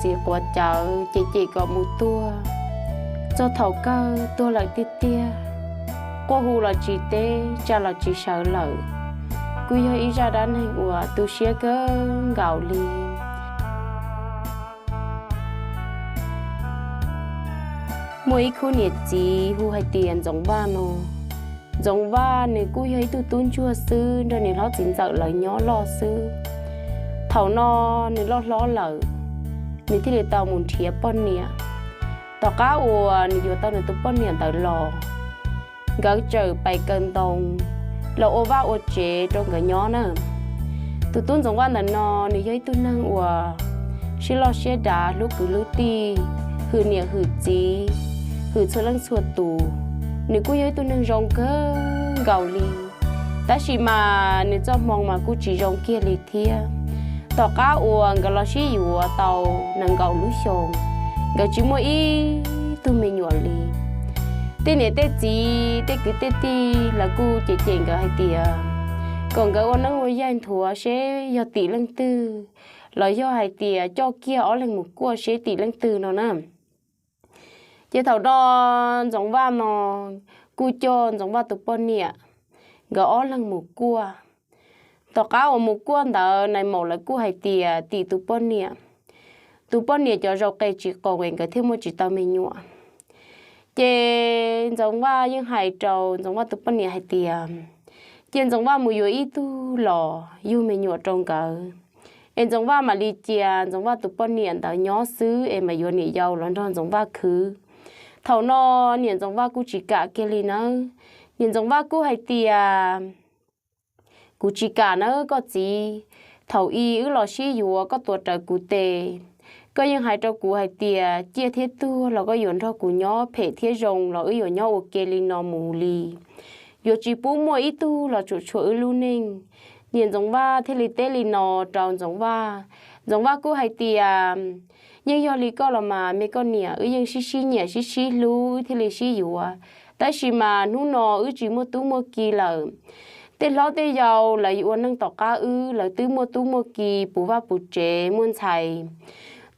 txiv quav cawv ces cem kom mus tuag. Txog thaum kawg tuag lawm tiag tiag, quaj hu los tsis teb, tsa los tsis sawv lawm. Kuj yog ib zaj dab neeg uas tu siab kawg nkaus li. Muaj ib khub niam txiv hu hais tias Ntxoov Vaj no. Ntxoov Vaj nws kuj yog ib tug tub ntsuag xwb, nrog nws hlob txiv ntxawm lawv nyob loj xwb. Thaum no nws loj hlob lawm, nws thiaj li tau mus nrhiav poj niam. Tom qab uas nws yuav tau nws tus poj niam ntawd los, nkawd txawm pais kaw ntoo los ua vaj ua tsev rau nkawd nyob na. Tus tub Ntxoov Vaj ntawm no nws yog ib tug neeg uas siab loj siab dav, hlub kwv hlub tij, hwm niam hwm txiv, hwm txhua leej txhua tus. Nws kuj yog ib tug neeg zoo kawg nkaus li, tab sis mas nws txoj hmoo mas kuj tsis zoo kiag li thiab. Tom qab uas nkawd los sib yuav tau nees nkaum lub xyoo, nkawd tsis muaj ib tug me nyuam li. Tej niam tej txiv, tej kwv tej tij lawv kuj cem cem nkawd hais tias kom nkawd ua neeb ua yaig nthuav seb yog tim leej twg, los yog hais tias coj kiag ob leeg mus kuaj seb tim leej twg no na. Ces thaum no Ntxoov Vaj no kuj coj Ntxoov Vaj tus poj niam nkawd ob leeg mus kuaj. Tom qab uas mus kuaj ntawd nais maum lawv kuj hais tias tim tus poj niam, tus poj niam cov zaus qes tsis qoos es nkawd thiaj muaj tsis tau me nyuam. Ces Ntxoov Vaj yeej hais rau Ntxoov Vaj tus poj niam hais tias, cia Ntxoov Vaj mus yuav ib tug los yug me nyuam rau nkawd, es Ntxoov Vaj mam li cia Ntxoov Vaj tus poj niam ntawd nyob xwb es mam yuav niam yau los nrog Ntxoov Vaj khwv. Thaum no niam Ntxoov Vaj kuj tsis kam kiag li nawb. Niam Ntxoov Vaj kuj hais tias, kuv tsis kam nawb koj txiv, thaum i wb los sib yuav koj tuav rawv kuv tes, koj yeej hais rau kuv hais tias ciaj thiab tuag los koj yuav nrog kuv nyob, phem thiab zoo los wb yuav nyob ua ke li no mus li, yuav tsis pub muaj ib tug los tsuam tshuam wb lub neej. Niam Ntxoov Vaj thiaj li teb li no rau Ntxoov Vaj. Ntxoov Vaj kuj hais tias, yeej yog li koj los mas me koj niam, wb yeej sib sib nyiam sib sib hlub wb thiaj li sib yuav, tab sis mas hnub no wb tsis muaj tub muaj ki lawm. Tej hlob tej yau lawv ua neej tom qab wb, lawv twb muaj tub muaj ki, puv vaj puv tsev, muaj ntxhais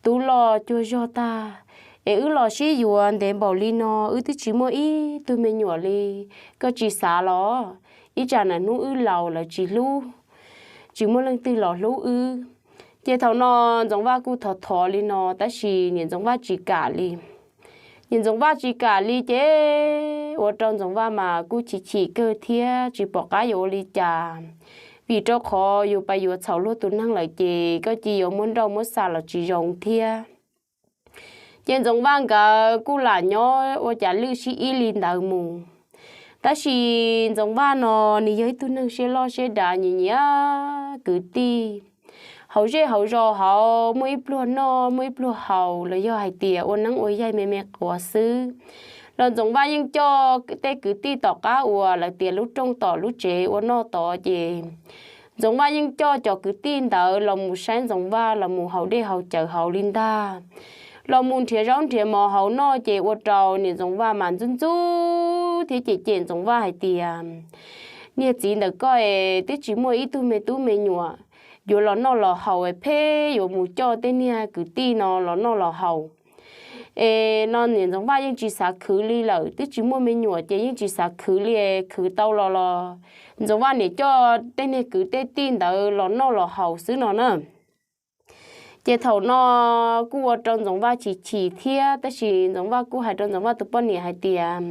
tub loj cuag zog tag, es wb los sib yuav ntev npaum li no wb twb tsis muaj ib tug me nyuam li. Koj tsis xav los? Ib tsam niaj hnub wb laus lawv tsis hlub, tsis muaj leej twg los hlub wb. Ces thaum no Ntxoov Vaj kuj thov thov li no tab sis niam Ntxoov Vaj tsis kam li. Niam Ntxoov Vaj tsis kam li ces ua rau Ntxoov Vaj mas kuj chim chim kawg thiab tsis pom qab yuav ua li cas, vim rau qhov yus pais yuav txhaum luag tus neeg lawm ces koj cia yuav muab nrauj muab xa los tsis zoo thiab. Ces Ntxoov Vaj nkawd kuj lam nyob ua cas lwj sib ib li ntawd mus. Tab sis Ntxoov Vaj no nws yog ib tug neeg siab loj siab dav, nyiam nyiam kwv tij. Hauv zej hauv zos hauv muaj ib pluag noj muaj ib pluag haus los yog hais tias ua neeb ua yaig me me quav xwb, los Ntxoov Vaj yeej coj tej kwv tij tom qab uas lawv tias lub rooj tom lub tsev ua noj tod ces Ntxoov Vaj yeej coj cov kwv tij ntawd los mus saib Ntxoov Vaj los mus haus dej haus cawv hauv li ntag, los mus nrhiav zaub nrhiav mov hauv noj ces ua rau niam Ntxoov Vaj mas ntxub ntxub thiab cem cem Ntxoov Vaj hais tias, niag txiv ntawm koj es twb tsis muaj ib tug me tub me nyuam, yuav los noj los haus es pheej yuav mus coj tej niag kwv tij no los noj los haus. Es no niam Ntxoov Vaj yeej tsis xav khwv li lawm, twb tsis muaj me nyuam ces yeej tsis xav khwv li, khwv tau los los Ntxoov Vaj niam coj tej niag kwv tej tij ntawd los noj los haus xwb no na. Ces thaum no kuj ua rau Ntxoov Vaj chim chim thiab, tab sis Ntxoov Vaj kuj hais rau Ntxoov Vaj tus poj niam hais tias,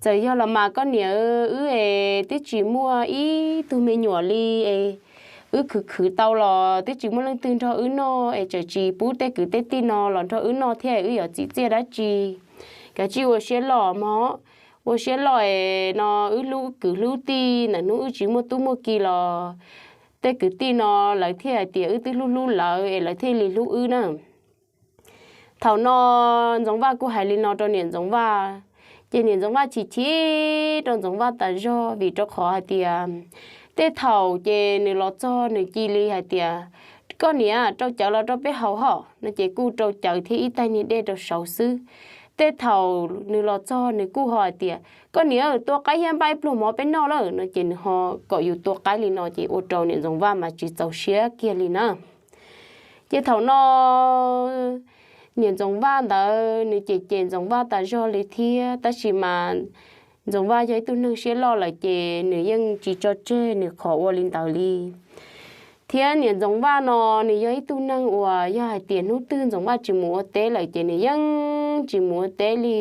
txawm yog los mas koj niam, wb es twb tsis muaj ib tug me nyuam li es wb khwv khwv tau los twb tsis muaj leej twg nrog wb noj es tseem tsis pub tej kwv tej tij no los nrog wb noj thiab wb yuav txim txiaj dab tsi. Kav tsij ua siab loj mog, ua siab loj es no wb hlub kwv hlub tij, ntawm hnub wb tsis muaj tub muaj ki los tej kwv tij no lawv thiaj hais tias wb twb hlub hlub lawv es lawv thiaj li hlub wb na. Thaum no Ntxoov Vaj kuj hais li no rau niam Ntxoov Vaj, ces niam Ntxoov Vaj chim chim rau Ntxoov Vaj tas zog vim rau qhov hais tias tej thaum ces nws los txog nws cia li hais tias, koj niam, rau cawv los rau peb haus hos no ces kuj rau cawv thiab ib tais niag dej rau saud xwb. Tej thaum nws los txog nws kuj ho hais tias, koj niam, tua qaib thiab npaj ib pluag mov peb noj lawm no ces nws ho kom yus tua qaib li no ces ua rau niam Ntxoov Vaj mas tsis txaus siab kiag li na. Ces thaum no niam Ntxoov Vaj ntawd nws cem cem Ntxoov Vaj tas zog li thiab, tab sis mas Ntxoov Vaj yog ib tug neeg siab loj lawm ces nws yeej tsis tso tseg nws qhov ua li ntawd li. Thiab niam Ntxoov Vaj no nws yog ib tug neeg uas yog hais tias hnub twg Ntxoov Vaj tsis mus ua teb lawm ces nws yeej tsis mus ua teb li.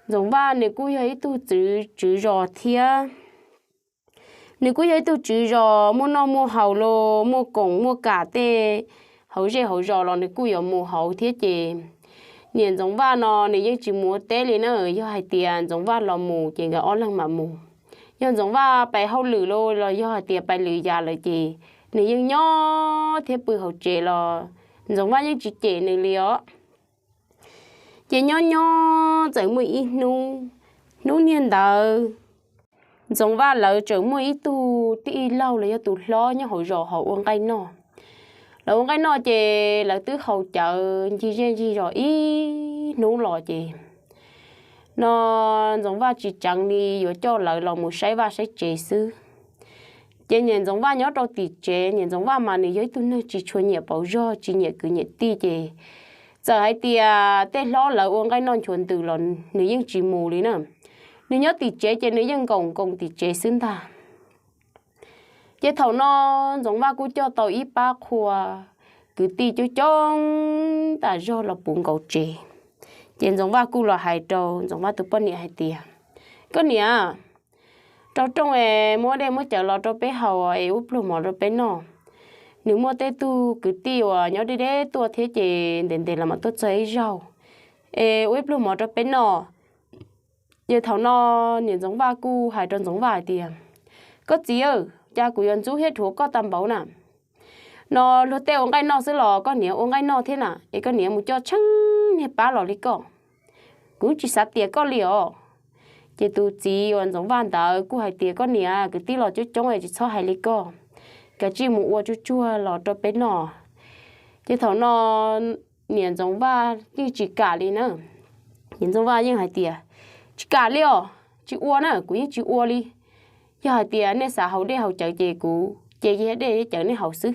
Ntxoov Vaj nws kuj yog ib tug tswv zos thiab. Nws kuj yog ib tug tswv zos muaj noj muaj haus los muaj koom muaj kam tej hauv zej hauv zos los nws kuj yuav mus hauv thiab ces niam Ntxoov Vaj no nws yeej tsis mus ua teb li na. Yog hais tias Ntxoov Vaj los mus ces nkawd ob leeg mam mus. Yog Ntxoov Vaj pais hauj lwm los yog hais tias pais lwm yam lawm ces nws yeej nyob thiab pw hauv tsev los Ntxoov Vaj yeej tsis cem nws li os. Ces nyob nyob txawm muaj ib hnub, hnub niag ntawd Ntxoov Vaj lawv tseem muaj ib tug tij laug los yog tus hlob nyob hauv zos hauv ua nqaij noj. Lawv ua nqaij noj ces lawv twb haus cawv ncig zej ncig zos ib hnub los ces no Ntxoov Vaj tsis tseev li yuav coj lawv los mus saib vaj saib tsev xwb. Ces niam Ntxoov Vaj nyob rau tim tsev, niam Ntxoov Vaj mas nws yog ib tug neeg tsis tshua nyiam pauv zog tsis nyiam kwv nyiam tij ces txawm hais tias tej hlob lawv ua nqaij noj nchuav ntws los nws yeej tsis mus li na. Nws nyob tim tsev ces nws yeej nkaum nkoos tim tsev xwb ntag. Ces thaum no Ntxoov Vaj kuj coj tau ib pab qhua kwv tij coob coob tas zog los puv nkaus tsev. Ces Ntxoov Vaj kuj los hais rau Ntxoov Vaj tus poj niam hais tias, koj niam, rau rooj es muab dej muab cawv los rau peb haus es ua pluag mov rau peb noj. Nws muaj tej tug kwv tij uas nyob deb deb tuaj thiab ces ntev ntev los mam tuaj txog ib zaug es ua ib pluag mov rau peb noj. Ces thaum no niam Ntxoov Vaj kuj hais rau Ntxoov Vaj hais tias, koj txiv, cas kuv yuav ntxub thiab dhuav koj tag npaum na. No luag tej ua nqaij noj xwb los koj niam ua nqaij noj thiab na es koj niam mus coj tsheej niag pab los li koj. Kuv tsis xav tias koj li os. Ces tus txiv uas Ntxoov Vaj ntawd kuj hais tias, koj niam, kwv tij los coob coob es tsis txhob hais li koj, kav tsij mus ua tsuag tsuag los rau peb noj. Ces thaum no niam Ntxoov Vaj yeej tsis kam li na. Niam Ntxoov Vaj yeej hais tias, tsis kam li os, tsis ua na, kuv yeej tsis ua li. Yog hais tias nej xav haus dej haus cawv ces kuv cia dej cawv nej haus xwb.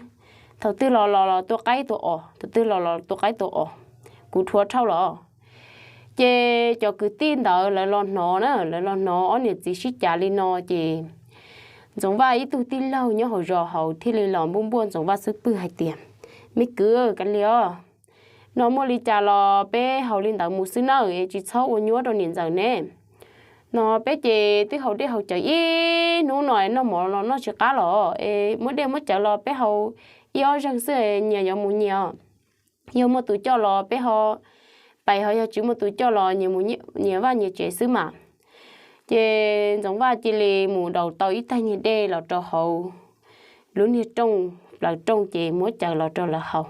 Thaum twg los los tua qaib tua os, thaum twg los los tua qaib tua os, kuv dhuav dhau los. Ces cov kwv tij ntawd lawv los hnov na, lawv los hnov ob niam txiv sib cav li no ces Ntxoov Vaj ib tug tij laug nyob hauv zos hauv thiaj li los npuaj npuaj Ntxoov Vaj xub pwg hais tias, me kwv, kav liam os, no muaj li cas los peb haus li ntawd mus xwb nawb es tsis txhob ua nyuab rau niam ntxawm ne. No peb ces twb haus dej haus cawv ib hnub no noj mov los noj tsis qab los es muab dej muab cawv los peb haus ib ob zeeg xwb nyias yuav mus nyias. Yog muaj tus coj los peb ho pais, ho yog tsis muaj tus coj los nyias vaj nyias tsev xwb mas. Ces Ntxoov Vaj cia li mus daus tau ib taig niag dej los rau hauv lub niag rooj, plaws rooj ces muab cawv los rau lawv haus.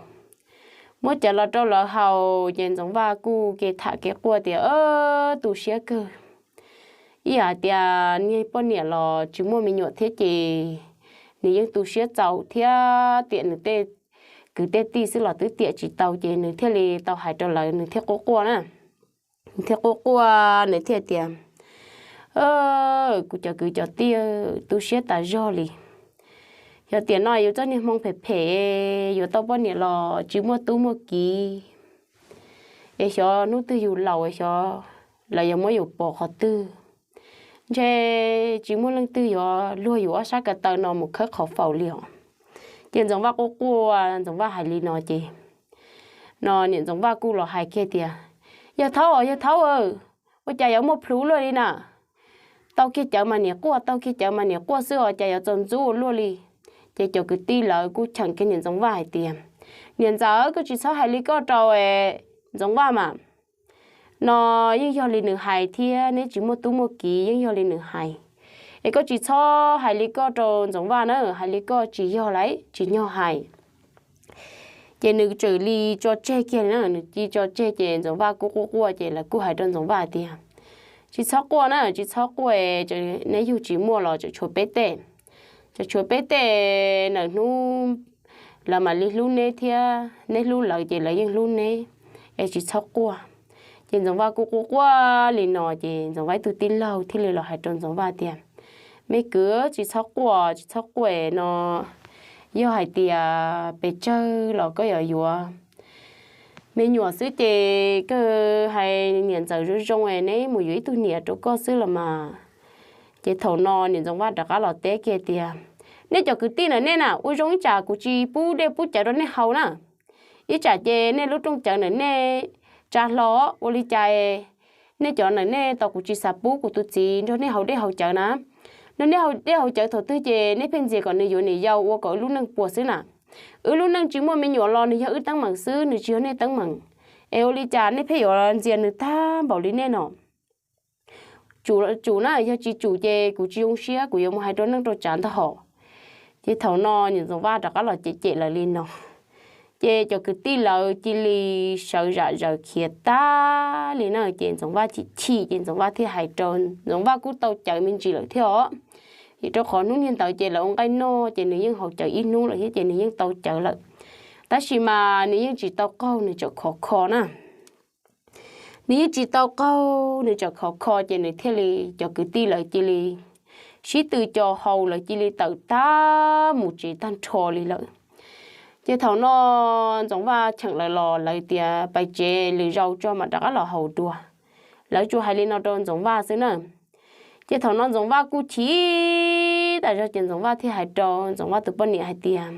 Muab cawv los rau lawv haus ces Ntxoov Vaj kuj kev tham kev quaj tias, tu siab kawg. Ib yam tias niag poj niam los tsis muaj me nyuam thiab ces nws yeej tu siab txaus thiab tiam nws tej kwv tej tij xwb los twb tiam tsis tau ces nws thiaj li tau hais rau lawv, nws thiaj quaj quaj na. Nws thiaj quaj quaj, nws thiaj tias, kuv cov kwv cov tij, tu siab tas zog li. Xyov tiam no yus txoj niag hmoo phem phem, yuav tau poj niam los tsis muaj tub muaj kiv, es xyov hnub twg yus laus xyov lawv yuav muab yus pov qhov twg. Ntshe tsis muaj leej twg yuav luag yus ob sab ko taw no mus khawb qhov faus li os. Ces Ntxoov Vaj quaj quaj, Ntxoov Vaj hais li no ces no niam Ntxoov Vaj kuj los hais kiag tias, yawg thaub, yawg thaub, ua cas yuav muaj plhus luaj li na. Tau kiag cawv mas niam quaj, tau kiag cawv mas niam quaj xwb os, cas yuav txaus ntxub ua luaj li. Ces cov kwv tij lawv kuj cheem kiag niam Ntxoov Vaj hais tias, niam ntxawm, koj tsis txhob hais li koj rau Ntxoov Vaj mas. No yeej yog li nws hais thiab, neb tsis muaj tub muaj kiv yeej yog li nws hais. Es koj tsis txhob hais li koj rau Ntxoov Vaj na, hais li koj tsis yog lawm, tsis nyog hais. Ces nws txawm li tso tseg kiag na, nws cia tso tseg ces Ntxoov Vaj kuj quaj quaj ces lawv kuj hais rau Ntxoov Vaj tias, tsis txhob quaj na, tsis txhob quaj, neb yug tsis muaj los tseem tshuav peb tej, tseem tshuav peb tej, lwm hnub lawv mam li hlub neb thiab, neb hlub lawv ces lawv yeej hlub neb, es tsis txhob quaj. Ces Ntxoov Vaj kuj quaj quaj li no ces Ntxoov Vaj ib tug tij laug thiaj li los hais rau Ntxoov Vaj tias, me kwv, tsis txhob quaj, tsis txhob quaj no, Yog hais tias pes tsawg los koj yuav yuav me nyuam xwb ces koj hais niam ntxawm zoo zoo es neb mus yuav ib tug niam rau koj xwb los mas. Ces thaum no niam Ntxoov Vaj rov qab los teb kiag tias, nej cov kwv tij na, nej na ua zoo ib tsam kuv tsis pub dej pub cawv rau nej haus na. Ib tsam ces nej lub rooj cawv na nej tsa hlo, ua li cas nej cov na nej tau kuv tsis xav pub kuv tus txiv nrog nej haus dej haus cawv na. Nrog nej haus dej haus cawv thaum twg ces nej pheej ntxias kom nws yuav niam yau ua kom wb lub neej puas xwb na. Wb lub neej tsis muaj me nyuam los nws yog wb teeb meem xwb, nws tsis yog nej teeb meem. Es ua li cas nej pheej yuav ntxias nws tag npaum li nej no? Tsum na, yog tsis tsum ces kuv tsis zoo siab, kuv yuav mus hais rau neej rau tsav ntag hos. Ces thaum no niam Ntxoov Vaj rov qab los cem cem lawv li no, ces cov kwv tij lawv cia li sawv zam zaws khiav tag li na. Ces Ntxoov Vaj chim chim ces Ntxoov Vaj thiaj hais rau, Ntxoov Vaj kuj tau cawv me ntsis lawm thiab os. Vim rau qhov hnub niag ntawd ces lawv ua nqaij noj ces nws yeej haus cawv ib hnub lawm thiab ces nws yeej tau cawv lawm. Tab sis mas nws yeej tsis tau qaug, nws tseem khov kho na. Nws yeej tsis tau qaug, nws tseem khov kho ces nws thiaj li, cov kwv tij lawv cia li sib tw co haus, lawv cia li tawm tag mus tsev tag nrho li lawm. Ces thaum no Ntxoov Vaj cheem lawv los, lawv tias pais tsev, lwm zaus tso mam rov qab los haus dua. Lawv tsuas hais li no rau Ntxoov Vaj xwb na. Ces thaum no Ntxoov Vaj kuj chim tas zog ces Ntxoov Vaj thiaj hais rau Ntxoov Vaj tus poj niam hais tias,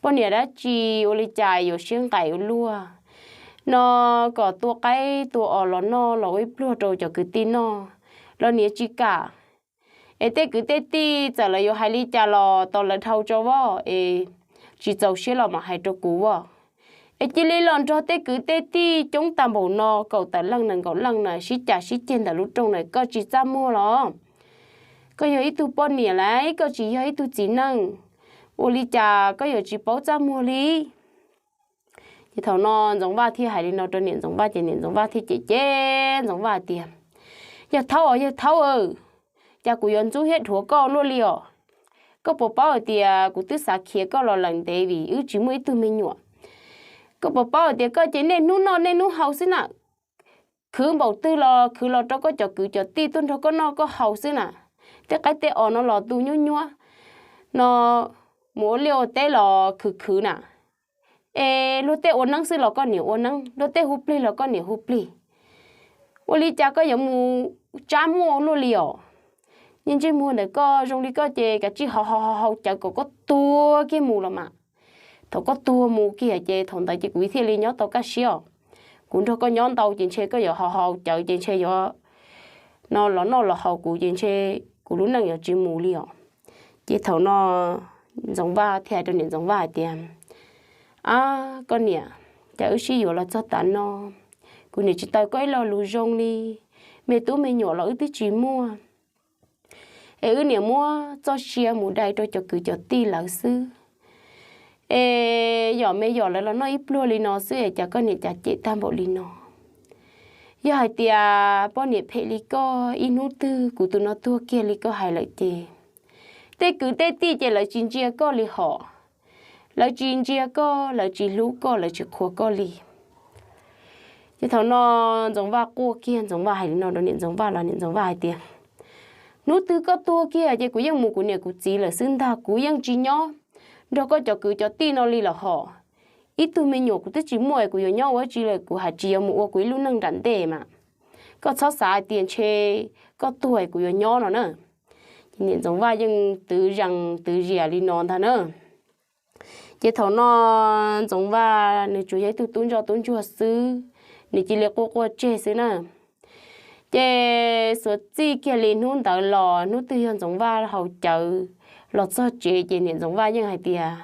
poj niam, dab tsi ua li cas yuav siab nqaim ua luaj no, kom tua qaib tua os los noj los ua ib pluag rau cov kwv tij noj los niam tsis kam. Es tej kwv tej tij txawm lawv yuav hais li cas los tau lawv dhau tso voj es, tsis txaus siab los mam hais rau kuv voj. Es cia li los nrog tej kwv tej tij coob tag npaum no, kaum tawm leej nees nkaum leej na, sib cav sib ceg ntawm lub rooj na, koj tsis txaj muag los? Koj yog ib tug poj niam lauj, koj tsis yog ib tug txiv neej, ua li cas koj yuav tsis paub txaj muag li? Ces thaum no Ntxoov Vaj thiaj hais li no rau niam Ntxoov Vaj ces niam Ntxoov Vaj thiaj cem cem Ntxoov Vaj tias, yawg thaub os, yawg thaub, cas kuv yuav ntxub thiab dhuav koj luaj li os? Koj puas paub hais tias kuv twb xav khiav koj los lawm ntev vim wb tsis muaj ib tug me nyuam? Koj puas paub hais tias koj ces niaj hnub noj niaj hnub haus xwb na, khwv npaum twg los khwv los rau koj cov kwv cov tij tuaj nrog koj noj koj haus xwb na. Tej qaib tej os no los tu nyuab nyuab no, mus ua liaj ua teb los khwv khwv na. Es luag tej ua neeb xwb los koj niam ua neeb, luag tej hu plig los koj niam hu plig. Ua li cas koj yuav mus tsab muaj luaj li os? Niag ntsej muag ntawm koj zoo li koj ces kav tsij haus haus haus cawv kom koj tuag kiag mus los mas. Thaum koj tuag mus kiag ces thaum ntawd ces kuv thiaj li nyob tau kaj siab os. Kuv nrog koj nyob ntau ces ntshe koj yuav haus haus cawv ces ntshe yuav no los noj los haus kuv ces ntshe kuv lub neej yuav tsis mus li os. Ces thaum no Ntxoov Vaj thiaj hais rau niam Ntxoov Vaj hais tias, ab, koj niam, cas wb sib yuav los txog tav no, kuv niam tsis taw koj ib lo lus zoo li. Me tub me nyuam los wb twb tsis muaj, es wb niam muab txoj sia mus dai rau cov kwv cov tij lawv xwb. Es yom me yom lawv los noj ib pluag li no xwb es cas koj niam cas cem tag npaum li no? Yog hais tias poj niam phem li koj, ib hnub twg kuv tus no tuag kiag li koj hais lawm ces tej kwv tej tij ces lawv tsis ntsia koj li hos. Lawv tsis ntsia koj, lawv tsis hlub koj, lawv tsis qhuas koj li. Ces thaum no Ntxoov Vaj quaj kiag, Ntxoov Vaj hais li no rau niam Ntxoov Vaj los niam Ntxoov Vaj hais tias, hnub twg koj tuag kiag ces kuv yeej mus kuv niam kuv txiv lawm xwb ntag, kuv yeej tsis nyob nrog koj cov kwv cov tij no li lawm hos. Ib tug me nyuam kuv twb tsis muaj es kuv yuav nyob ua tsi lawm, kuv hais tsis yuav mus ua kuv ib lub neej nram ntej mas. Koj txhob xav hais tias ntshe koj tuag es kuv yuav nyob no na. Ces niam Ntxoov Vaj yeej twv zees twv zias li no ntag na. Ces thaum no Ntxoov Vaj nws tsuas yog ib tug tub ntsoj tub ntsuag xwb, nws cia li quaj quaj tseg xwb na. Ces xuas txij kiag li hnub ntawd los hnub twg yog Ntxoov Vaj haus cawv los txog tsev ces niam Ntxoov Vaj yeej hais tias,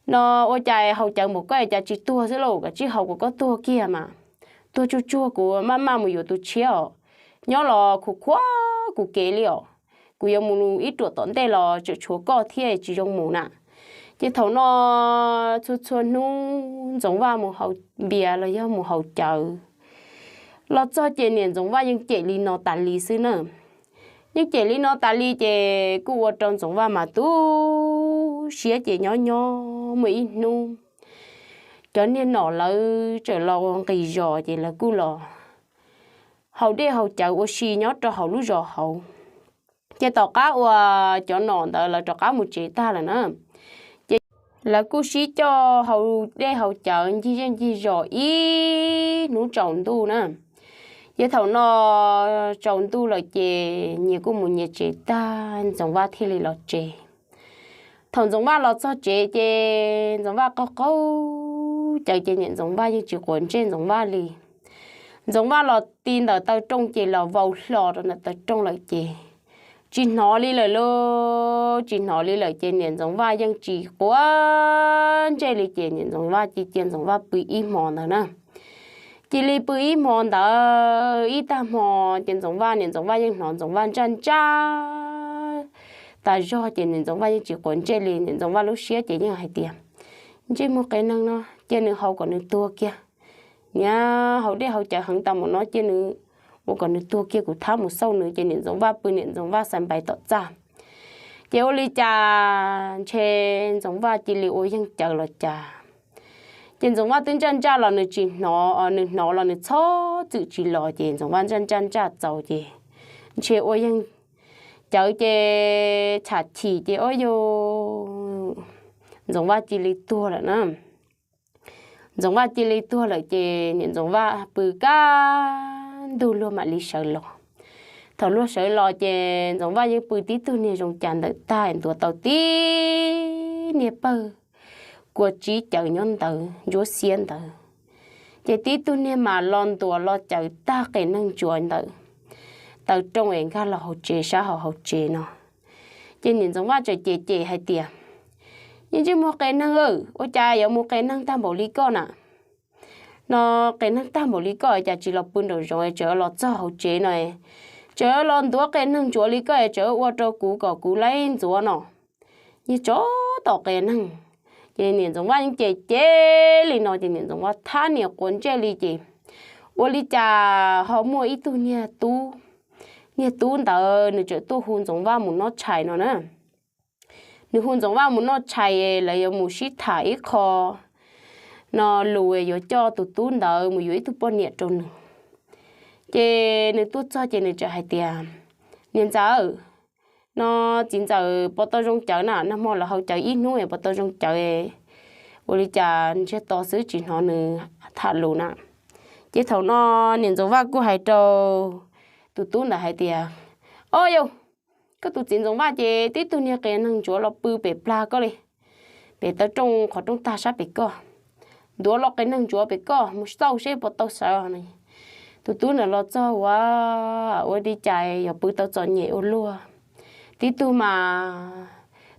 no ua cas haus cawv npaum koj cas tsis tuag xwb lauj, koj tsij haus kom koj tuag kiag mas. Tuag tsuag tsuag kuv maj maj mus yuav tus tshiab os, nyob los khuv khuav kuv kev li os. Kuv yuav mus ib ruam tom ntej los tseem tshuav koj thiab tsis zoo mus na. Ces thaum no txhua txhua hnub Ntxoov Vaj mus haus npias los yog mus haus cawv los txog ces niam Ntxoov Vaj yeej cem li no tas li xwb na. Yeej cem li no tas li ces kuj ua rau Ntxoov Vaj mas tu siab ces nyob nyob muaj ib hnub cov niag nom lawv txawm los nqis zos ces lawv kuj los haus dej haus cawv ua si nyob rau hauv lub zos hauv. Ces tom qab uas cov nom ntawd lawv rov qab mus tsev tag lawm na, ces lawv kuj sib coj haus dej haus cawv ncig zej ncig zos ib hnub tsaus ntuj na. Ces thaum no tsaus ntuj lawm ces nyias kuj mus nyias tsev tag, Ntxoov Vaj thiaj li los tsev. Thaum Ntxoov Vaj los txog tsev ces Ntxoov Vaj qaug qaug cawv ces niam Ntxoov Vaj yeej tsis quav ntsej Ntxoov Vaj li. Ntxoov Vaj los ti ntawm taw rooj ces los vau hlo rau ntawm taw rooj lawm ces tsis hnov li lawm lauj, tsis hnov li lawm ces niam Ntxoov Vaj yeej tsis quav ntsej li ces niam Ntxoov Vaj cia cia Ntxoov Vaj pw ib hmo ntawd na. Cia li pw ib hmo ntawd ib tag hmo ces Ntxoov Vaj, niam Ntxoov Vaj yeej hnov Ntxoov Vaj ntsaj ntsaj tas zog ces niam Ntxoov Vaj yeej tsis quav ntsej li. Niam Ntxoov Vaj lub siab ces yeej hais tias, ntsej muag qias neeg no cia nws haus kom nws tuag kiag. Niam haus dej haus cawv heev tas mus no cia nws ua kom nws tuag kiag, kuv thab mus xauj nws. Ces niam Ntxoov Vaj pw niam Ntxoov Vaj xais npais tom txaj. Ces ua li cas ntshe Ntxoov Vaj cia li ua yeeg cawv los cas. Ces Ntxoov Vaj twb ntsaj ntsaj los nws tsis hnov, nws hnov los nws txhob txwm tsis los ces Ntxoov Vaj ntsaj ntsaj ntsaj txaus ces ntshe ua yeeg cawv ces tsham chim ces ua rau Ntxoov Vaj cia li tuag lawm na. Ntxoov Vaj cia li tuag lawm ces niam Ntxoov Vaj pw kaj ntug luag mam li sawv los. Thaum luag sawv los ces Ntxoov Vaj yeej pw tib tug niag zoo cas ntawm tag, ntuav tau tib niag pawg kua tsib cawv nyob ntawd ntsuab xiab ntawd. Ces tib tug niag mas los ntuav los cawv tag qias neeg ntsuav ntawm taw rooj es nkag los hauv tsev sab hauv hauv tsev no. Ces niam Ntxoov Vaj txawm cem cem hais tias, yog ntsej muag qias neeg, ua cas yuav mus qias neeg tag npaum li koj na? No qias neeg tag npaum li koj cas tsis los pw nraum zoov, tseem los txog hauv tsev no, tseem los ntuav qias neeg ntsuav li koj, tseem ua rau kuv kom kuv laib ntxuav no. Yog tsov tom qias neeg. Ces niam Ntxoov Vaj yeej cem cem li no ces niam Ntxoov Vaj thab niam quav ntsej li ces ua li cas ho muaj ib tug niag tub, niag tub ntawd nws txawm tuaj hu Ntxoov Vaj mus noj tshais no na. Nws hu Ntxoov Vaj mus noj tshais, lawv yuav mus sib tham ib qho no lus yuav coj tus tub ntawd mus yuav ib tug poj niam rau nws. Ces nws tuaj txog ces nws txawm hais tias, niam ntxawm, no txiv ntxawm puas tau zoo cawv na, nag hmo lawv haus cawv ib hnub puas tau zoo cawv, ua li cas ntsiag to xwb tsis hnov nws tham lus na. Ces thaum no niam Ntxoov Vaj kuj hais rau tus tub ntawd hais tias, ob yau, koj tus txiv Ntxoov Vaj ces tib tug niag qias neeg ntsuav los pw pem plag koj li, pem taw rooj qhov rooj tag sab pem koj, ntuav los qias neeg ntsuav pem koj, mus xauj seb puas tau sawv no. Tus tub ntawd los txog ua, ua li cas yuav pw tau txom nyem ua luaj, tib tug mas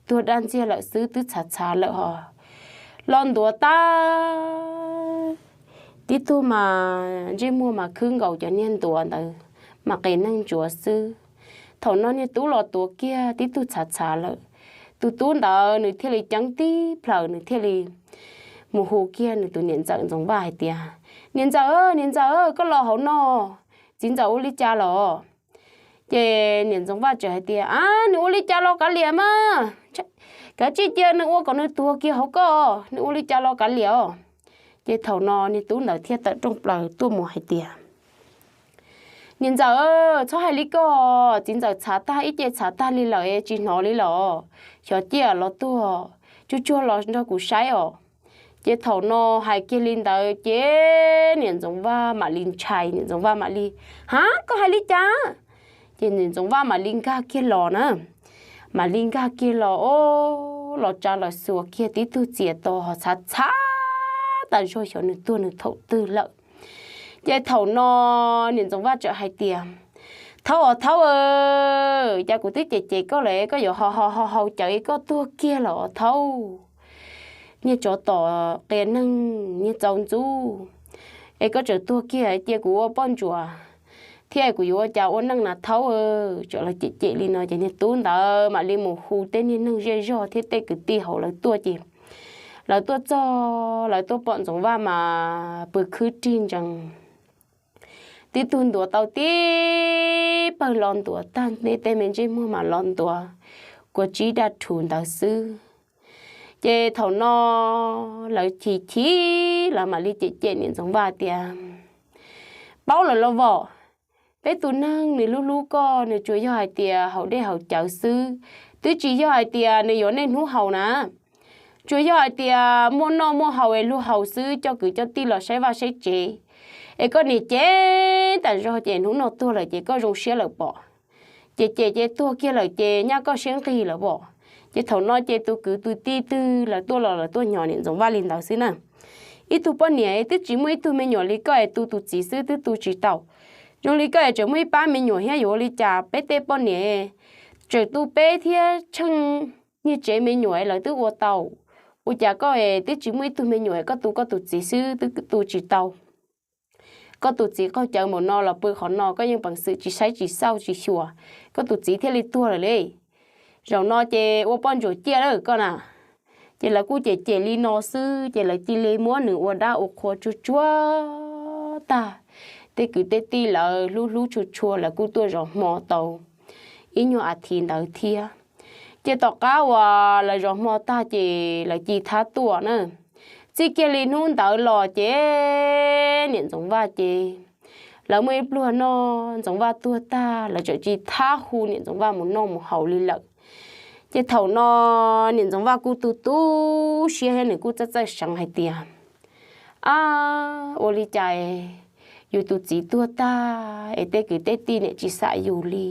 tuag daj ntxiag lawm xwb twb txhav txhav lawm hos, los ntuav tag, tib tug mas ntsej muag mas khwb nkaus cov niag ntuav ntawd, mas qias neeg ntsuav xwb. Thaum no niag tub los tuav kiag tib tug txhav txhav lawm, tus tub ntawd nws thiaj li ceeb tib plaws nws thiaj li mus hu kiag nws tus niam ntxawm Ntxoov Vaj hais tias, niam ntxawm, niam ntxawm, koj los hauv no, txiv ntxawm ua li cas los? Ces niam Ntxoov Vaj txawm hais tias, ab, nws ua li cas los kav liam mas, kav tsij cia nws ua kom nws tuag kiag hauv koj, nws ua li cas los kav liam os. Ces thaum no niag tub ntawd thiaj tawm rooj plaws tuaj mus hais tias, niam ntxawm, txhob hais li koj, txiv ntxawm txhav tag ib ce txhav tag li lawm tsis hnov li los, xyov ciaj los tuag, tsuag tsuag los nrog kuv saib os. Ces thaum no hais kiag li ntawd ces niam Ntxoov Vaj mam li ntshai, niam Ntxoov Vaj mam li, ha, koj hais li cas? Ces niam Ntxoov Vaj mam li nkag kiag los na, mam li nkag kiag los, o, los tsa los xuas kiag tib tug txias to ho txhav txhav tas zog xyov nws tuag nws thaum twg lawm. Ces thaum no niam Ntxoov Vaj txawm hais tias, thaub os thaub, cas kuv twb cem cem koj lawm koj yuav ho ho ho haus cawv es koj tuag kiag los os thaub. Niag tsov tom qias neeg, niag txaus ntxub, es koj tseem tuag kiag cia kuv ua poj ntsuam thiab kuv yuav ua cas ua neej na thaub. Txawm los cem cem li no ces niag tub ntawd mam li mus hu tej niag neeg zej zog thiab tej kwv tij hauv lawv tuaj ces lawv tuaj txog lawv tuaj pom Ntxoov Vaj mas pw khwb rig ntsees, tib tug ntuav tau tib pawg los ntuav tag, tej me ntsej muag mas los ntuav kua tsib daj rhuv ntawd xwb. Ces thaum no lawv chim chim lawv mam li cem cem niam Ntxoov Vaj tias, paub lawm los vos, peb tus neeg nws hlub hlub koj nws tsuas yog hais tias haus dej haus cawv xwb, twb tsis yog hais tias nws yuav niaj hnub haus na, Tsuas yog hais tias muaj noj muaj haus es luag haus xwb, coj kwv coj tij los saib vaj saib tsev, es koj niam cem tas zog ces hnub no tuag lawm ces koj zoo siab lawm pom. Ces cem ces tuag kiag lawm ces nyaj koj siab nqig lawm pom. Ces thaum no ces tus kwv tus tij twg lawv tuaj los lawv tuaj hnyos niam Ntxoov Vaj li ntawd xwb na. Ib tug poj niam twb tsis muaj ib tug me nyuam li koj es tu tus txiv xwb twb tu tsis tau. Zoo li koj es tseem muaj ib pab me nyuam thiab yuav ua li cas? Peb tej poj niam tseem tu peb thiab tsheej niag tsev me nyuam lawv twb ua tau. Ua cas koj es twb tsis muaj ib tug me nyuam koj tu koj tus txiv xwb twb tu tsis tau? Koj tus txiv qaug cawv npaum no los pw qhov no koj yeej peev xwm tsis saib tsis xauj tsis xyuas. Koj tus txiv thiaj li tuag lawm li. Zaum no ces ua poj ntsuam ciaj lawm koj na. Ces lawv kuj cem cem li no xwb ces lawv cia li muab nws ua dab ua qhua tsuag tsuag tag. Tej kwv tej tij lawv hlub hlub tshua tshua lawv kuj tuaj zov hmo tau ib nyuag a thiv ntawd thiab. Ces tom qab uas lawv zov hmo tag ces lawv ci thab tuaj na. Txij kiag li hnub ntawd los ces niam Ntxoov Vaj ces lawv muaj ib pluag noj Ntxoov Vaj tuag tag lawv txawm ci thab hu niam Ntxoov Vaj mus noj mus haus li lawm. Ces thaum no niam Ntxoov Vaj kuj tu tu siab thiab nws kuj txawj txawj seev hais tias, ab, ua li cas yus tus txiv tuag tag es tej kwv tej tij niam tsis xam yus li,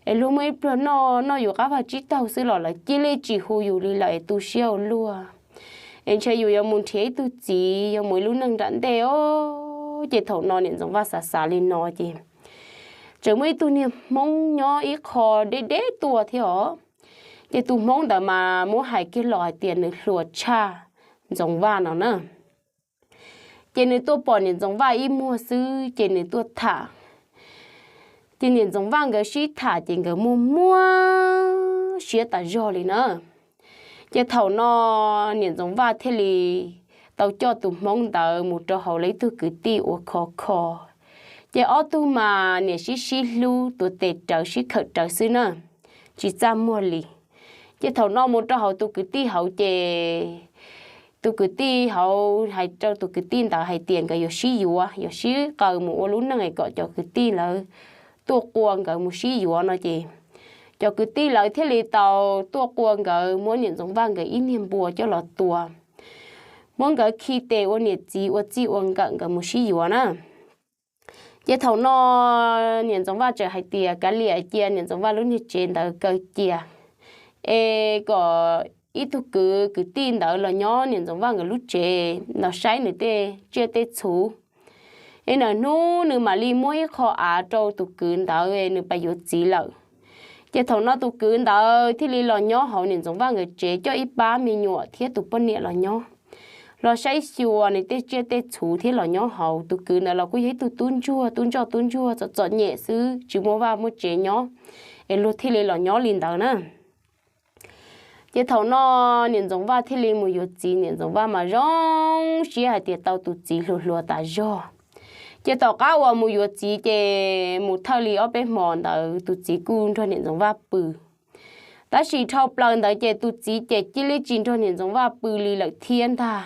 es luag muaj ib pluag noj noj yus qab vaj tsib taug xwb los lawv cia li tsis hu yus li lawm es tu siab ua luaj. Es ntshe yus yuav mus nrhiav ib tug txiv yuav mus ib lub neej nram ntej os. Ces thaum no niam Ntxoov Vaj xav xav li no ces tseem muaj ib tug niag hmoob nyob ib qho deb deb tuaj thiab os. Ces tus hmoob ntawd mas muab hais kiag los hais tias nws hluas tshaj Ntxoov Vaj no na. Ces nws tuaj pom niam Ntxoov Vaj ib muag xwb ces nws tuaj tham. Ces niam Ntxoov Vaj nkawd sib tham ces nkawd muag muag siab tas zog li na. Ces thaum no niam Ntxoov Vaj thiaj li tau coj tus hmoob ntawd mus rau hauv lawv ib tug kwv tij ua khov kho. Ces ob tug mas niam sib sib hlub tuav tes rawv sib khawm rawv xwb na, tsis txaj muag li. Ces thaum no mus rau hauv tus kwv tij hauv ces tus kwv tij hauv hais rau tus kwv tij ntawd hais tias nkawd yuav sib yuav, yuav sib qaws mus ua lub neej es kom cov kwv tij lawv tuaj qua nkawd mus sib yuav no ces cov kwv tij lawv thiaj li tau tuaj qua nkawd, muab niam Ntxoov Vaj nkawd ib niag npua coj los tua, muab nkawd khi tes ua niam txiv ua txij ua nkawm nkawd mus sib yuav na. Ces thaum no niam Ntxoov Vaj txawm hais tias kav liam cia niam Ntxoov Vaj lub niag tsev ntawd kaw cia, es kom ib tug kwv kwv tij ntawd los nyob niam Ntxoov Vaj nkawd lub tsev los saib nws tej tsiaj tej txhu. Es nws hnub nws mam li muab ib qho av rau tus kwv ntawd nws pab yuav txiv lawm. Ces thaum no tus kwv ntawd thiaj li los nyob hauv niam Ntxoov Vaj nkawd tsev coj ib pab me nyuam thiab tus poj niam los nyob, los saib xyuas nws tej tsiaj tej txhu thiab los nyob hauv. Tus kwv ntawd los kuj yog ib tug tub ntsuag tub ntsoj tub ntsuag txom txom nyem xwb tsis muaj vaj muaj tsev nyob, es luag thiaj li los nyob li ntawd na. Ces thaum no niam Ntxoov Vaj thiaj li mus yuav txiv, niam Ntxoov Vaj mas zoo siab hais tias tau tus txiv hluas hluas tas zog. Ces tom qab uas mus yuav txiv ces mus thawj li ob peb hmo ntawd tus txiv kuj nrog niam Ntxoov Vaj pw. Tab sis dhau plaws ntawd ces tus txiv ces cia li tsis nrog niam Ntxoov Vaj pw li lawm thiab ntag.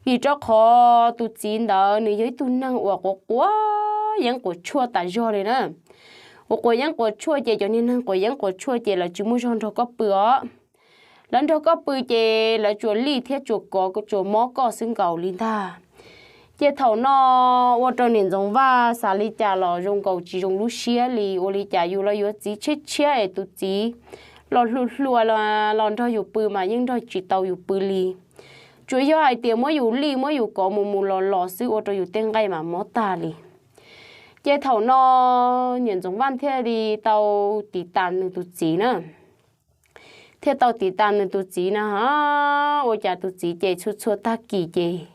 Vim rau qhov tus txiv ntawd nws yog ib tug neeg uas quav quav yeeb quav tshuaj tas zog li na. Uas quav yeeb quav tshuaj ces cov niag neeg quav yeeb quav tshuaj ces lawv tsis muaj zog nrog koj pw os. Lawv nrog koj pw ces lawv tsuas lij thiab tsuas kov tsuas mob koj xwb nkaus li ntag. Ces thaum no ua rau niam Ntxoov Vaj xav li cas los zoo nkaus tsis zoo lub siab li, ua li cas yus los yuav txiv tshiab tshiab es tus txiv los hluas hluas los nrog yus pw mas yeej nrog tsis tau yus pw li. Tsuas yog hais tias muab yus lij muab yus kov mus mus los los xwb ua rau yus tej nqaij mas mob tag li. Ces thaum no niam Ntxoov Vaj thiaj li tau tiv tas nws tus txiv na. Thiaj tau tiv tas nws tus txiv na, ua cas tus txiv ces txhua txhua tag kis ces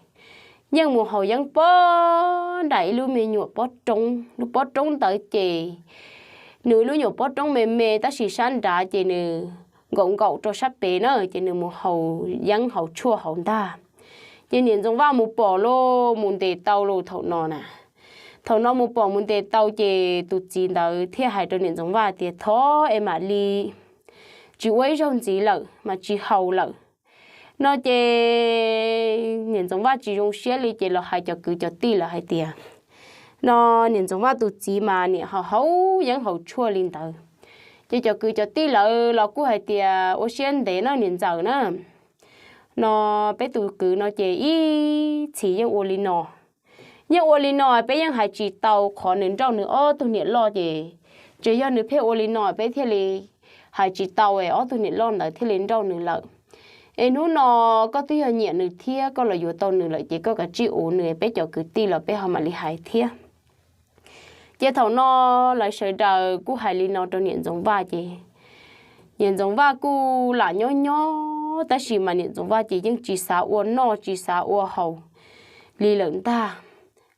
yeej mus haus yeeb pob nram ib lub me nyuam pob roob. Lub pob roob ntawd ces nws ib lub nyuam pob roob me me tab sis sab nrad ces nws nkaum nkaum rau sab pem na, ces nws mus haus yeeb haus tshuaj hauv ntag. Ces niam Ntxoov Vaj mus pom lauj, mus ntes tau lauj thaum no na. Thaum no mus pom mus ntes tau ces tus txiv ntawd thiaj hais rau niam Ntxoov Vaj tias thov es mam li tsis ua ib zaug ntxiv lawm mas tsis haus lawm no ces niam Ntxoov Vaj tsis zoo siab li ces los hais cov kwv cov tij lawm hais tias no niam Ntxoov Vaj tus txiv mas niam ho haus yeeb haus tshuaj li ntawd. Ces cov kwv cov tij lawv los kuj hais tias ua siab ntev no niam ntxawm na, no peb tus kwv no ces ib txhis yeej ua li no. Yeej ua li no peb yeej hais tsis tau qhov nws nrauj nws ob tug niam loj ces, tsuas yog nws pheej ua li no peb thiaj li hais tsis tau es ob tug niam loj ntawd thiaj li nrauj nws lawm. Es hnub no koj twb yog nyiam nws thiab koj los yuav tau nws lawm ces koj kav tsij ua nws, peb cov kwv tij los peb ho mam li hais thiab. Ces thaum no lawv sawv daws kuj hais li no rau niam Ntxoov Vaj ces niam Ntxoov Vaj kuj lam nyob nyob tab sis mas niam Ntxoov Vaj ces yeej tsis xav ua noj tsis xav ua haus li lawm ntag.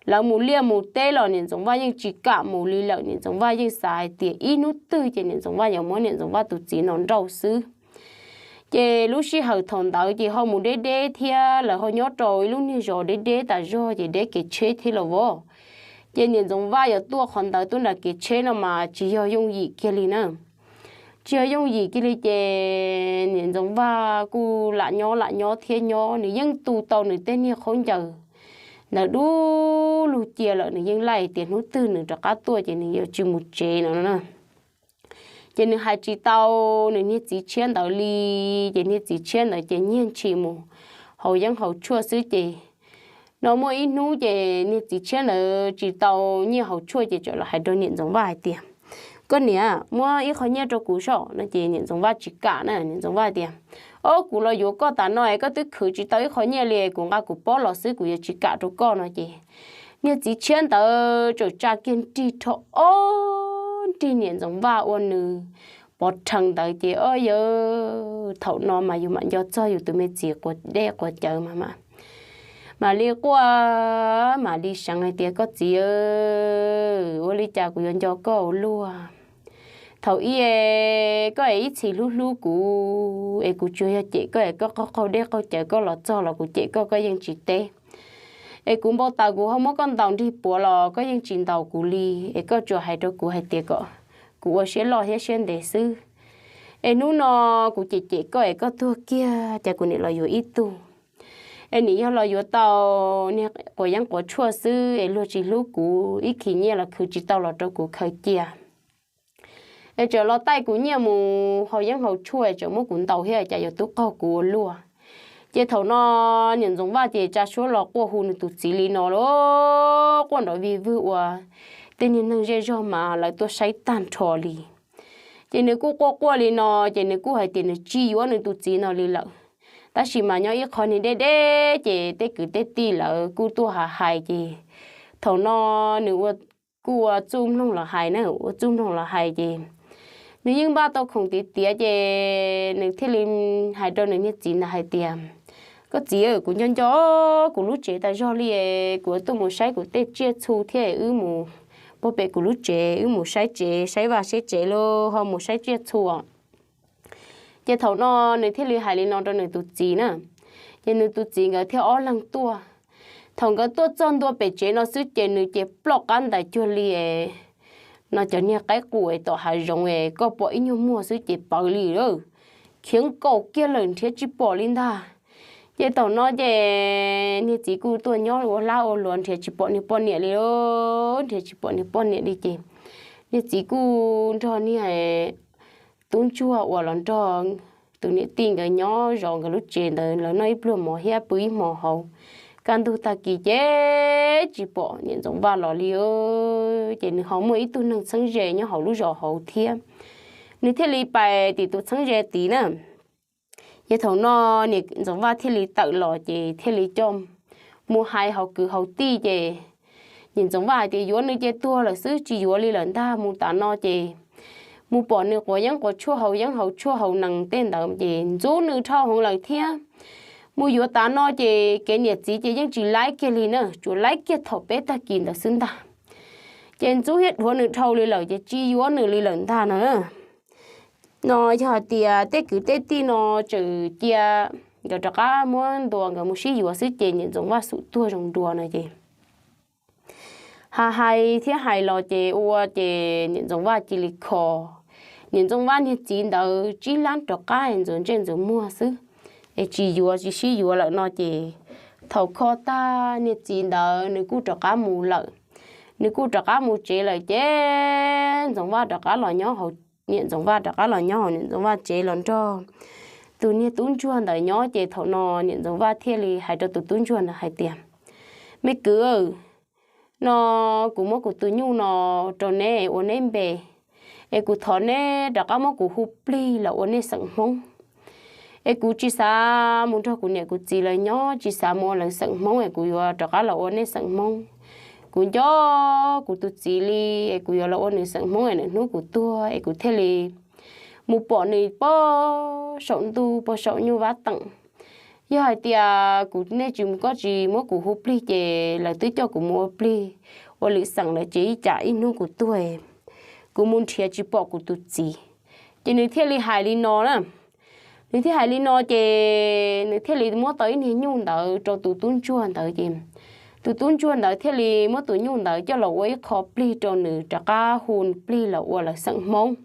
Lawv mus liaj mus teb los niam Ntxoov Vaj yeej tsis kam mus li lawm, niam Ntxoov Vaj yeej xav hais tias ib hnub twg ces niam Ntxoov Vaj yuav muab niam Ntxoov Vaj tus txiv no nrauj xwb. Ces lub sij hawm thaum ntawd ces ho mus deb deb thiab lawv ho nyob rau ib lub niag zos deb deb tas zog ces deb kev tsheb thiab los vov. Ces niam Ntxoov Vaj yuav tuaj qhov ntawd tuaj nram kev tsheb no mas tsis yog yooj yim kiag li na. Tsis yog yooj yim kiag li ces niam Ntxoov Vaj kuj lam nyob lam nyob thiab nyob, nws yeej tu tau nws tej niag khaub ncaws ntawd dub lug cia lawm, nws yeej laij tias hnub twg nws rov qab tuaj ces nws yuav tsis mus tsev no na. Ces nws hais tsis tau nws niag txiv tshiab ntawd li, ces niag txiv tshiab ntawd ces nyiag ntshis mus haus yeeb haus tshuaj xwb ces no muaj ib hnub ces niag txiv tshiab ntawd tsis tau nyiaj haus tshuaj ces txawm los hais rau niam Ntxoov Vaj hais tias, koj niam, muab ib qho nyiaj rau kuv soj no ces niam Ntxoov Vaj tsis kam na, niam Ntxoov Vaj tias, ob, kuv los yuav koj tas no es koj twb khwv tsis tau ib qho nyiaj li, kuv nqa kuv pob los xwb, kuv yuav tsis kam rau koj no ces niag txiv tshiab ntawd txawm tsa kiag nrig rho ob nrig niam Ntxoov Vaj ua nws pov rhees ntawd ces ob, yawg, thaum no mas yus mam nco txog yus tus me txiv quav dej quav cawv mas mam li quaj mam li seev hais tias, koj txiv, ua li cas kuv yuav nco koj ua luaj? Thaum ub koj es ib txhis hlub hlub kuv es kuv tsuas yog cem koj es koj qaug qaug dej qaug cawv, koj los txog los kuv cem koj koj yeej tsis teb. Es kuv npau taws kuv ho muab koj ntaus nrig puav los koj yeej tsis ntaus kuv li, es koj tsuas hais rau kuv hais tias kom kuv ua siab loj thiab siab ntev xwb. Es hnub no kuv cem cem koj es koj tuag kiag, cas kuv niam los yuav ib tug, es nim yog los yuav tau niag quav yeeb quav tshuaj xwb es luag tsis hlub kuv, ib khis nyiaj los khwv tsis tau los rau kuv khaws cia. Es txawm los taij kuv nyiaj mus haus yeeb haus tshuaj es txawm muab kuv ntaus thiab, cas yuav tub qaug kuv ua luaj. Ces thaum no niam Ntxoov Vaj ces tsa suab los quaj hu nws tus txiv li no los quaj nrov vij vwg ua tej niag neeg zej zog mas lawv tuaj saib tag nrho li. Ces nws kuj quaj quaj li no, ces nws kuj hais tias nws tsis yuav nws tus txiv no li lawm. Tab sis mas nyob ib qho niag deb deb ces tej kwv tej tij lawv kuj tuaj hais hais ces thaum no nws kuj ua txuj mloog los hais na, ua txuj mloog los hais ces nws yeej npaj tau khoom tiav tiav ces nws thiaj li hais rau nws niag txiv ntawd hais tias, koj txiv, kuv nco nco kuv lub tsev tas zog li, kuv tuaj mus saib kuv tej tsiaj txhu thiab, wb mus puag pem kuv lub tsev, wb mus saib tsev saib vaj saib tsev los ho mus saib tsiaj txhu. Ces thaum no nws thiaj li hais li no rau nws tus txiv na, ces nws tus txiv nkawd thiaj ob leeg tuaj. Thaum nkawd tuaj txog ntua pem tsev no xwb ces nws ces ploj qab ntais cuag li no cov niag qaib qus es tom hav zoov es koj pom ib nyuag muag xwb ces pawv li lawm, khiav nkaus kiag lawm nrhiav tsis pom li ntag. Ces thaum no ces niag txiv kuj tuaj nyob ua hlab ua luas nrhiav tsis pom niag poj niam li, nrhiav tsis pom niag poj niam li ces niag txiv kuj nrog niag tub ntsuag uas los nrog tus niam tij nkawd nyob zov nkawd lub tsev ntawd, lawv noj ib pluag mov thiab pw ib hmo hauv. Kaj ntug tag kis ces tsis pom niam Ntxoov Vaj los li. Ces nws ho muaj ib tug neeg txheeb ze nyob hauv lub zos hauv thiab, nws thiaj li pais tim tus txheeb ze tid na. Ces thaum no niam Ntxoov Vaj thiaj li tawm los ces thiaj li coj mus hais hauv kwv hauv tij ces niam Ntxoov Vaj hais tias yuav nws ces tuag lawm xwb, tsis yuav li lawm ntag, mus tam no ces mus pom nws quav yeeb quav tshuaj haus yeeb haus tshuaj haus nees tej ntawd ces ntxub nws dhau heev lawm thiab. Mus yuav tav no ces kev niam txiv ces yeej tsis laib kiag li na, tsuas laib kiag thaum peb tag kis ntawd xwb ntag. Ces ntxub thiab dhuav nws dhau li lawm ces tsis yuav nws li lawm ntag na. No yog hais tias tej kwv tej tij no tseem cia nkawd rov qab muab ntua nkawd mus sib yuav xwb ces niam Ntxoov Vaj xum tuag zoo dua no ces hais hais thiab hais los ces ua ces niam Ntxoov Vaj cia li kho. Niam Ntxoov Vaj niag txiv ntawd tsib lab rov qab ntxuav ntsej ntxuav muag xwb, es tsis yuav tsis sib yuav lawm no ces thaum kho tag niag txiv ntawd nws kuj rov qab mus lawm. Nws kuj rov qab mus tsev lawm ces Ntxoov Vaj rov qab los nyob hauv, niam Ntxoov Vaj rov qab los nyob hauv niam Ntxoov Vaj tsev los nrog tus niag tub ntsuag ntawd nyob ces thaum no niam Ntxoov Vaj thiaj li hais rau tus tub ntsuag ntawd hais tias, Me kwv, no kuv muab kuv tus nyuj no rau neb ua neb npe, es kuv thov neb rov qab muab kuv hu plig los ua nej xeem Hmoob. Es kuv tsis xav mus nrog kuv niam kuv txiv lawv nyob, tsis xav mus ua lawv xeem Hmoob, es kuv yuav rov qab los ua nej xeem Hmoob. Kuv nco kuv tus txiv li, es kuv yuav los ua nws xeem Hmoob es hnub kuv tuag es kuv thiaj li mus pom nws pog saum ntuj pog saum nyuj vab teem. Yog hais tias kuv, nej tsis, koj tsis muab kuv hu plig ces lawv twb coj kuv mus ua plig ua lwm xeem lawm ces ib tsam ib hnub kuv tuag kuv mus nrhiav tsis pom kuv tus txiv. Ces nws thiaj li hais li no na. Nws thiaj hais li no ces nws thiaj li muab tau ib niag nyuj ntawd rau tus tub ntsuag ntawd ces tus tub ntsuag ntawd thiaj li muab tus nyuj ntawd coj los ua ib qho plig rau nws rov qab hu plig los ua lawv xeem Hmoob.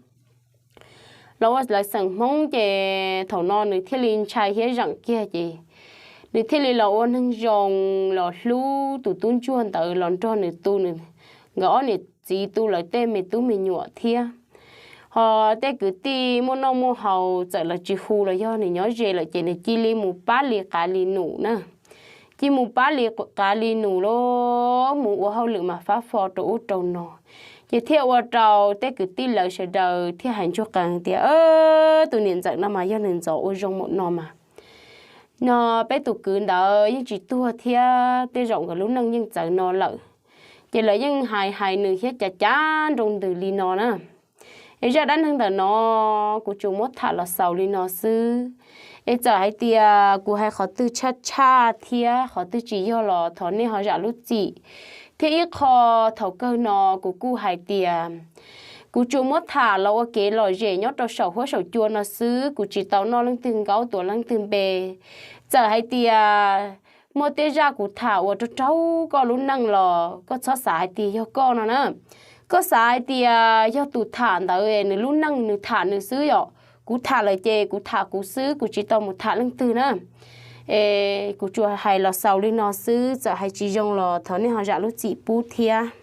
Los ua lawv xeem Hmoob ces thaum no nws thiaj li ntshai thiab zeem kiag ces nws thiaj li los ua neeg zoo, los hlub tus tub ntsuag ntawd los nrog nws tu, nkawd ob niam txiv tu lawv tej me tub me nyuam thiab. Ho tej kwv tij muaj noj muaj haus txawm lawv tsis hu los yog nws nyob ze lawm ces nws cia li mus pab li qav li num na. Cia mus pab li qav li num los mus ua hauj lwm mas fab fo rau ub rau no. Ces thiaj ua rau tej kwv tij lawv sawv daws thiaj hais ntsuj qees tias, Tus niam ntxawm no mas yog nws ntxov ua zoo npaum no mas, no peb tus kwv ntawd yeej tsis tuag thiab, tej zaum nkawd lub neej yeej txawv no lawm. Ces lawv yeej hais hais nws thiab cav cav nroo ntws li no na. Es zaj dab neeg ntawm no kuv tsuas muab tham los xaus li no xwb. Es txawm hais tias kuv hais qhov twg tshaj tshaj thiab qhov twg tsis yog los thov nej ho zam lub txim. Thiab ib qho, thaum kawg no kuv kuj hais tias kuv tsuas muab tham los ua kev lom zem nyob rau saum huab saum cua no xwb, kuv tsis tau noj leej twg nkaub tuav leej twg npe. Txawm hais tias muaj tej zaj kuv tham uas raug raug koj lub neej los koj txhob xav hais tias yog koj no na. Koj xav hais tias yog tus tham ntawd nws lub neej nws tham nws xwb yom. Kuv tham lawm ces kuv tham kuv xwb, kuv tsis tau mus tham leej twg na. Es kuv tsuas hais los xaus li no xwb, txawm hais tsis zoo los thov nej ho zam lub txim pub thiab.